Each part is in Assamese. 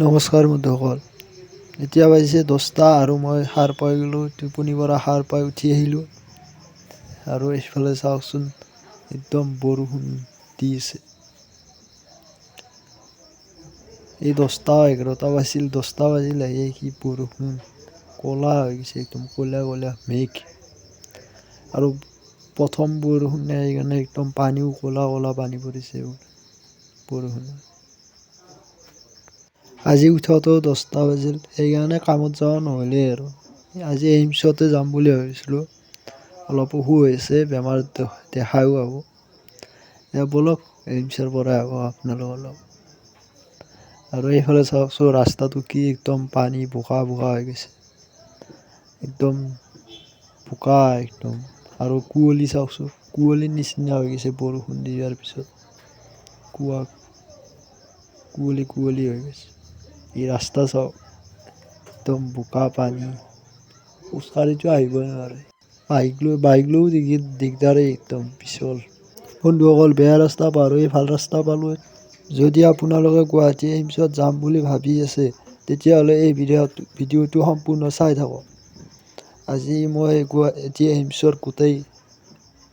নমস্কাৰ বন্ধুসকল, এতিয়া বাজিছে 10টা আৰু মই সাৰ পাই গ'লোঁ। টোপনিৰ পৰা সাৰ পাই উঠি আহিলোঁ আৰু এইফালে চাওকচোন, একদম বৰষুণ দি আছে। এই 10টা 11টা বাজিল, 10টা বাজিল, এই কি বৰষুণ, ক'লা হৈ গৈছে একদম, ক'লা ক'লা মেঘ। আৰু প্ৰথম বৰষুণ নাই, সেইকাৰণে একদম পানীও ক'লা ক'লা পানী পৰিছে বৰষুণত। আজি উঠোঁতেও 10টা বাজিল, সেইকাৰণে কামত যাব নহ'লেই আৰু। আজি এইমছতে যাম বুলি ভাবিছিলোঁ, অলপ অসুখ হৈছে, বেমাৰ দেখায়ো আহোঁ। এতিয়া ব'লক এইমছৰ পৰাই আহোঁ আপোনালোকৰ লগত। আৰু এইফালে চাওকচোন, ৰাস্তাটো কি একদম পানী বোকা বোকা হৈ গৈছে, একদম বোকা একদম। আৰু কুঁৱলী চাওকচোন, কুঁৱলীৰ নিচিনা হৈ গৈছে বৰষুণ দিয়াৰ পিছত, কুঁৱলী কুঁৱলী হৈ গৈছে। এই ৰাস্তা চাওক, একদম বোকা পানী, খোজকাঢ়িতো আহিবই নোৱাৰে। বাইক লৈও দিগদাৰেই, একদম পিছল। বন্ধুসকল, বেয়া ৰাস্তা পাৰ হৈ ভাল ৰাস্তা পালোঁ। যদি আপোনালোকে গুৱাহাটী এইমছত যাম বুলি ভাবি আছে, তেতিয়াহ'লে এই ভিডিঅ'টো সম্পূৰ্ণ চাই থাকক। আজি মই গুৱাহাটী এইমছৰ গোটেই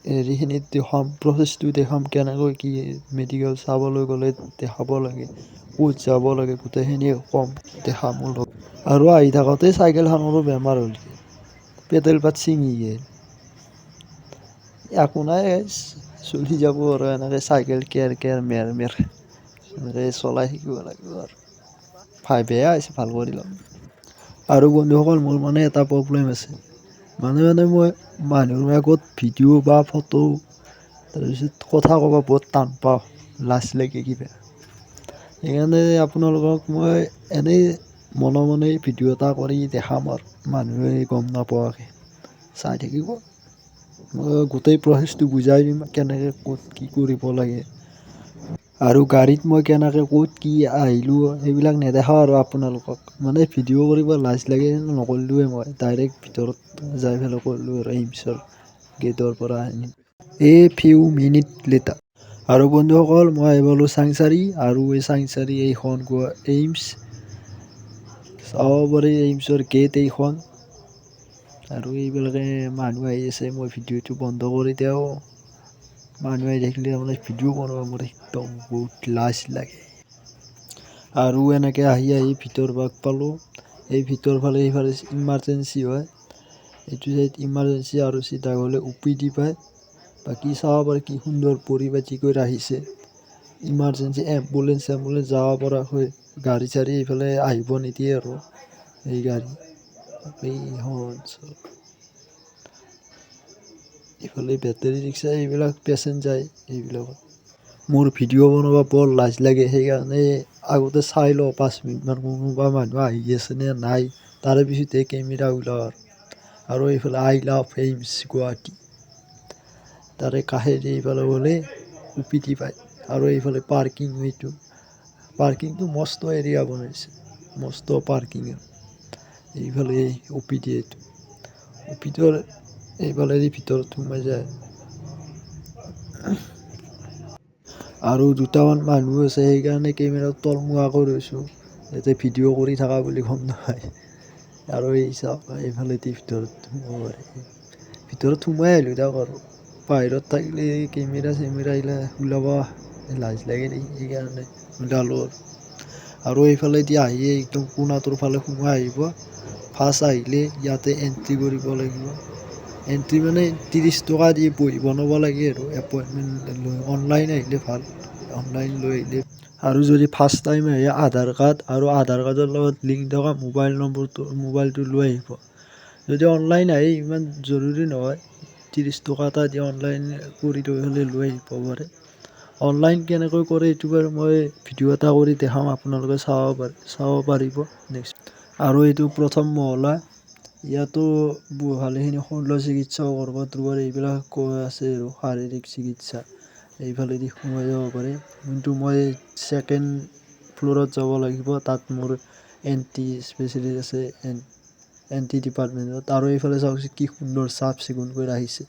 হেৰিখিনি দেখাম, প্ৰচেছটো দেখাম, কেনেকৈ কি মেডিকেল চাবলৈ গ'লে দেখাব লাগে, ক'ত যাব লাগে, গোটেইখিনি ক'ম, দেখাম অলপ। আৰু আহি থাকোঁতে চাইকেলখনৰো বেমাৰ হ'ল, পেডেল পাত ছিঙি গ'ল। একো নাই, চলি যাব আৰু এনেকৈ চাইকেল কেৰ কেৰ মেৰ মেৰ এনেকৈ চলাই থাকিব লাগিব আৰু। ভাই বেয়া হৈছে, ভাল কৰি ল'ম। আৰু বন্ধুসকল, মোৰ মানে এটা প্ৰব্লেম আছে, মানে মানে মই মানুহৰ আগত ভিডিঅ' বা ফটো, তাৰপিছত কথা ক'ব বহুত টান পাওঁ, লাজ লাগে কিবা। সেইকাৰণে আপোনালোকক মই এনেই মনে মনে ভিডিঅ' এটা কৰি দেখাম আৰু মানুহে গম নোপোৱাকৈ চাই থাকিব। মই গোটেই প্ৰচেছটো বুজাই দিম, কেনেকৈ ক'ত কি কৰিব লাগে আৰু গাড়ীত মই কেনেকৈ ক'ত কি আহিলোঁ, সেইবিলাক নেদেখাওঁ আৰু আপোনালোকক। মানে ভিডিঅ' কৰিব লাজ লাগে, নকৰিলোৱে মই, ডাইৰেক্ট ভিতৰত যাই পেলাই কৰিলোঁ আৰু এইমছৰ গেটৰ পৰা আনি। A few minute letter. আৰু বন্ধুসকল, মই আহি পালোঁ চাংচাৰি, আৰু এই চাংচাৰি এইখন এইমছ চাব পাৰি, এইমছৰ গেট এইখন। আৰু এইবিলাকে মানুহ আহি আছে, মই ভিডিঅ'টো বন্ধ কৰি দিওঁ। মানুহ আহি থাকিলে মানে ভিডিঅ' বনাব মোৰ একদম বহুত লাজ লাগে। আৰু এনেকৈ আহি আহি ভিতৰ ভাগ পালোঁ। এই ভিতৰ ফালে এইফালে ইমাৰ্জেঞ্চি হয়, এইটো চাইড ইমাৰ্জেঞ্চি, আৰু চিধা গ'লে অ' পি ডি পায়। বাকী চাব পাৰে কি সুন্দৰ পৰিপাটিকৈ ৰাখিছে। ইমাৰ্জেঞ্চি এম্বুলেঞ্চ চেম্বুলেঞ্চ যাব পৰাকৈ গাড়ী চাড়ী এইফালে আহিব নিদিয়ে আৰু এই গাড়ী। এইখন এইফালে বেটেৰী ৰিক্সা, এইবিলাক পেচেঞ্ট যায় এইবিলাকত। মোৰ ভিডিঅ' বনাব বৰ লাজ লাগে, সেইকাৰণে আগতে চাই লওঁ 5 মিনিটমান কোনোবা মানুহ আহি আছেনে নাই, তাৰে পিছতহে কেমেৰা ওলাওঁ আৰু। আৰু এইফালে I love AIIMS Guwahati, তাৰে কাষেদি এইফালে গ'লে অ' পি ডি পায়। আৰু এইফালে পাৰ্কিং, এইটো পাৰ্কিংটো মস্ত এৰিয়া বনাইছে, মস্ত পাৰ্কিং। এইফালে অ' পি ডি, এইটো অ' পি ডিৰ এইফালেদি ভিতৰত সোমাই যায়। আৰু দুটামান মানুহ আছে, সেইকাৰণে কেমেৰা তলমুৱা কৰি ৰৈছোঁ, যাতে ভিডিঅ' কৰি থকা বুলি গম নাপায়। আৰু এই চাওক, এইফালেদি ভিতৰত সোমাব পাৰি। ভিতৰত সোমাই আহিলোঁ দিয়ক। আৰু বাহিৰত থাকিলে কেমেৰা চেমেৰা এইগিলা ওলাব লাজ লাগে নেকি, সেইকাৰণে ওলালোঁ আৰু। আৰু এইফালেদি আহি একদম কোণাটোৰ ফালে সোমাই আহিব। ফাৰ্ষ্ট আহিলে ইয়াতে এণ্ট্ৰি কৰিব লাগিব। এণ্ট্ৰি মানে 30 টকা দি বহী বনাব লাগে আৰু এপইণ্টমেণ্ট লৈ অনলাইন আহিলে ভাল, অনলাইন লৈ আহিলে। আৰু যদি ফাৰ্ষ্ট টাইম আহে, আধাৰ কাৰ্ড আৰু আধাৰ কাৰ্ডৰ লগত লিংক থকা মোবাইল নম্বৰটো, মোবাইলটো লৈ আহিব। যদি অনলাইন আহে ইমান জৰুৰী নহয়, 30 টকা এটা দি অনলাইন কৰি থৈ হ'লে লৈ আহিব পাৰে। অনলাইন কেনেকৈ কৰে এইটো বাৰু মই ভিডিঅ' এটা কৰি দেখাম, আপোনালোকে চাব পাৰিব নেক্সট। আৰু এইটো প্ৰথম মহলা, ইয়াতো ভালেখিনি শল্য চিকিৎসা, কৰ্কট ৰোগৰ এইবিলাক আছে আৰু শাৰীৰিক চিকিৎসা এইফালেদি সোমাই যাব পাৰে। কিন্তু মই ছেকেণ্ড ফ্ল'ৰত যাব লাগিব, তাত মোৰ এণ্টি স্পেচিয়েলিষ্ট আছে, এণ্টি ডিপাৰ্টমেণ্টত। আৰু এইফালে চাওকচোন কি সুন্দৰ চাফ চিকুণকৈ ৰাখিছে,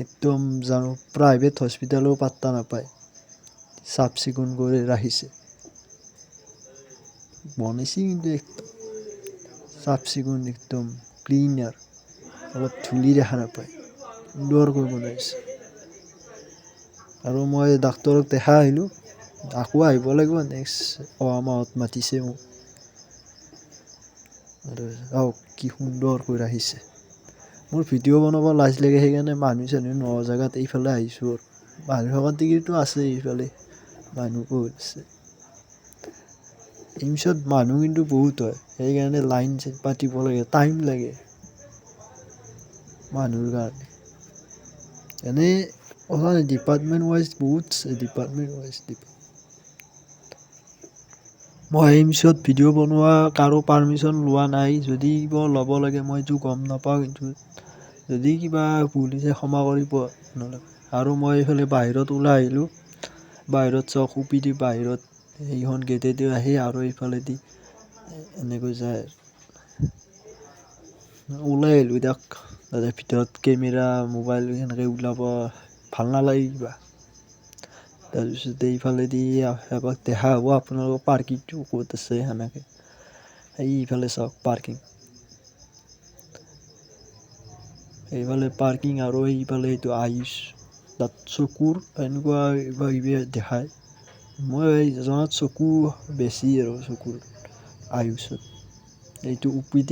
একদম জানো প্ৰাইভেট হস্পিটেলো পাত্তা নাপায়, চাফ চিকুণ কৰি ৰাখিছে। বনাইছে কিন্তু একদম চাফ চিকুণ, একদম ক্লিনাৰ, অলপ ধূলি দেখা নাপায়, সুন্দৰকৈ বনাইছে। আৰু মই ডাক্তৰক দেখাই আহিলোঁ, আকৌ আহিব লাগিব নেক্সট, অহা মাহত মাতিছে মোক। আৰু চাওক কি সুন্দৰকৈ ৰাখিছে। মোৰ ভিডিঅ' বনাব লাজ লাগে, সেইকাৰণে মানুহ চানুহ নোহোৱা জেগাত এইফালে আহিছোঁ। আৰু মানুহ থকা ডিগ্ৰীটো আছে, এইফালে মানুহ বহুত আছে। এইমছত মানুহ কিন্তু বহুত হয়, সেইকাৰণে লাইন চাইন পাতিব লাগে, টাইম লাগে মানুহৰ কাৰণে। এনেই কথা নাই, ডিপাৰ্টমেণ্ট ৱাইজ বহুত আছে, ডিপাৰ্টমেণ্ট ৱাইজ। মই এইমছত ভিডিঅ' বনোৱা কাৰো পাৰ্মিশ্যন লোৱা নাই, যদি কিবা ল'ব লাগে মই এইটো গম নাপাওঁ, কিন্তু যদি কিবা ভুল হৈছে ক্ষমা কৰিব নহ'লে। আৰু মই এইফালে বাহিৰত ওলাই আহিলোঁ। বাহিৰত চাওক, OPD বাহিৰত এইখন গেটেদি আহি আৰু এইফালেদি এনেকৈ যায়। ওলাই আহিলোঁ দিয়ক, তাতে ভিতৰত কেমেৰা মোবাইল সেনেকৈ ওলাব ভাল নালাগে কিবা। তাৰপিছত এইফালেদি এপাক দেখা হ'ব আপোনালোকৰ পাৰ্কিংটো ক'ত আছে সেনেকৈ। এইফালে চাওক পাৰ্কিং, এইফালে পাৰ্কিং আৰু এইফালে এইটো আয়ুষ, তাত চকুৰ এনেকুৱা কিবা কিবি দেখায়। মই জনাত চকু বেছি আৰু চকুৰ আয়ুষত। এইটো OPD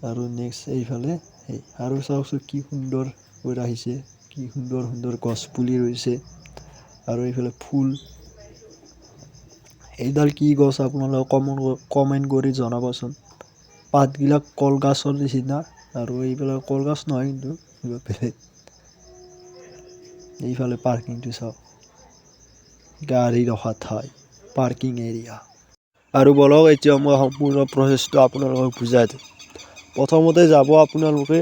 আৰু নেক্সট এইফালে সেই। আৰু চাওকচোন কি সুন্দৰকৈ ৰাখিছে, কি সুন্দৰ সুন্দৰ গছ পুলি ৰুইছে। আৰু এইফালে ফুল, এইডাল কি গছ আপোনালোকে কমেণ্ট কৰি জনাবচোন। পাতবিলাক কলগছৰ নিচিনা, আৰু এইবিলাক কলগছ নহয় কিন্তু কিবা বেলেগ। এইফালে পাৰ্কিংটো চাওক, গাড়ী ৰখা ঠাই, পাৰ্কিং এৰিয়া। আৰু বলক এতিয়া মই সম্পূৰ্ণ প্ৰচেছটো আপোনালোকক বুজাই দিম। প্ৰথমতে যাব আপোনালোকে,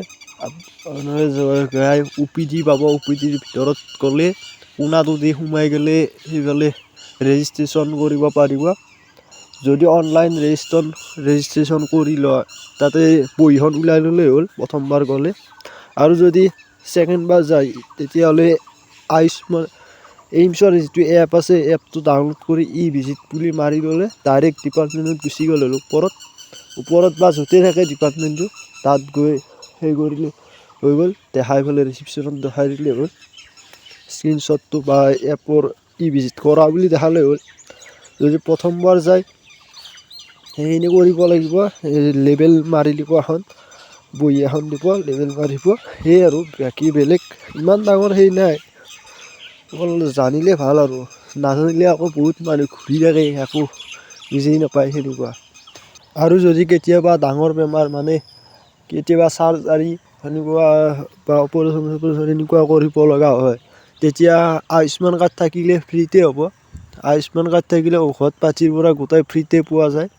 আপোনালোকে OPD পাব। OPDৰ ভিতৰত গ'লে কোনাটো দি সোমাই গ'লে সেইফালে ৰেজিষ্ট্ৰেশ্যন কৰিব পাৰিব। যদি অনলাইন ৰেজিষ্ট্ৰেশ্যন কৰি লয়, তাতে বহীখন ওলাই ল'লেই হ'ল প্ৰথমবাৰ গ'লে। আৰু যদি ছেকেণ্ডবাৰ যায়, তেতিয়াহ'লে আয়ুষ্মান এইমছৰ যিটো এপ আছে, এপটো ডাউনলোড কৰি ই ভিজিট বুলি মাৰি ল'লে ডাইৰেক্ট ডিপাৰ্টমেণ্টত গুচি গ'ল হ'ল। ওপৰত বা য'তে থাকে ডিপাৰ্টমেণ্টটো, তাত গৈ সেই কৰিলে হৈ গ'ল। দেখাই পেলাই ৰিচিপশ্যনত দেখাই দিলেই হ'ল স্ক্ৰীনশ্বটটো বা এপৰ ই ভিজিট কৰা বুলি দেখালেই হ'ল। যদি প্ৰথমবাৰ যায়, সেইখিনি কৰিব লাগিব। লেবেল মাৰি দিব, এখন বহী এখন দিব, লেবেল মাৰিব, সেয়ে আৰু বাকী বেলেগ ইমান ডাঙৰ সেই নাই। অকল জানিলে ভাল আৰু নাজানিলে আকৌ বহুত মানুহ ঘূৰি থাকে, একো বুজি নাপায় সেনেকুৱা। আৰু যদি কেতিয়াবা ডাঙৰ বেমাৰ, মানে কেতিয়াবা চাৰ্জাৰী সেনেকুৱা বা অপাৰেশ্যন চপাৰেশ্যন এনেকুৱা কৰিব লগা হয়, তেতিয়া আয়ুষ্মান কাৰ্ড থাকিলে ফ্ৰীতে হ'ব। আয়ুষ্মান কাৰ্ড থাকিলে ঔষধ পাতিৰ পৰা গোটেই ফ্ৰীতে পোৱা যায়,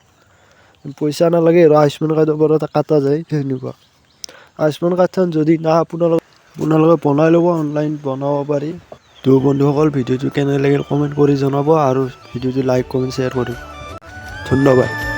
পইচা নালাগে আৰু আয়ুষ্মান কাৰ্ডৰ পৰা কাটা যায় সেনেকুৱা। আয়ুষ্মান কাৰ্ডখন যদি না আপোনালোকে বনাই ল'ব, অনলাইন বনাব পাৰি। তো বন্ধুসকল, ভিডিঅ'টো কেনে লাগিল কমেণ্ট কৰি জনাব আৰু ভিডিঅ'টো লাইক, কমেণ্ট, শ্বেয়াৰ কৰিব। ধন্যবাদ।